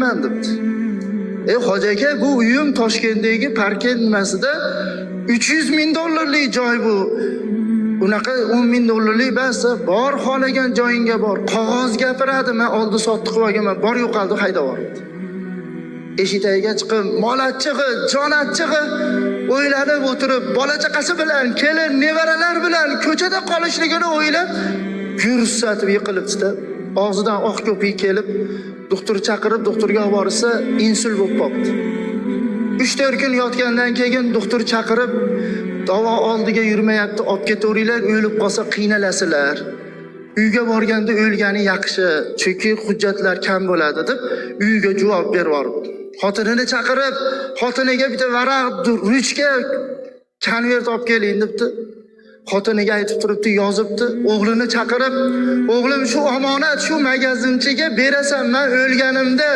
olmayman debdi. Hoji aka, bu uyim Toshkentdagi Parkent nimasida 300 ming dollarlik joy bu. Unaqa 10 ming dollarlik bas, bor xohlagan joyingga bor. Qog'oz gapiradi, men oldi sotdi qilib olganman, bor yo'qoldi haydab yubordi. Eshik tagiga chiqib, mol achchig'i, jon achchig'i o'ylanib o'tirib, bola chaqasi bilan, kelin, nevaralar bilan ko'chada qolishligini o'ylab, gursatib yiqilibdi-da. Og'zidan oq ko'pik kelib, doktor chaqirib, doktorga olib borsa, insult bo'lib qolibdi. 3-4 kun yotgandan keyin doktor chaqirib, davo oldiga yurmayapti, olib ketaveringlar, o'lib qolsa qiynalasizlar. Uyga borganda o'lgani yaxshi, chunki hujjatlar kam bo'ladi deb uyga javob berib yuboribdi. Xotinini chaqirib, xotiniga bitta varaq, ruchka, konvert olib keling debdi. Xotiniga aytib turibdi, yozibdi. O'g'lini chaqirib, o'g'lim shu omonat shu magazinchiga berasan, men o'lganimda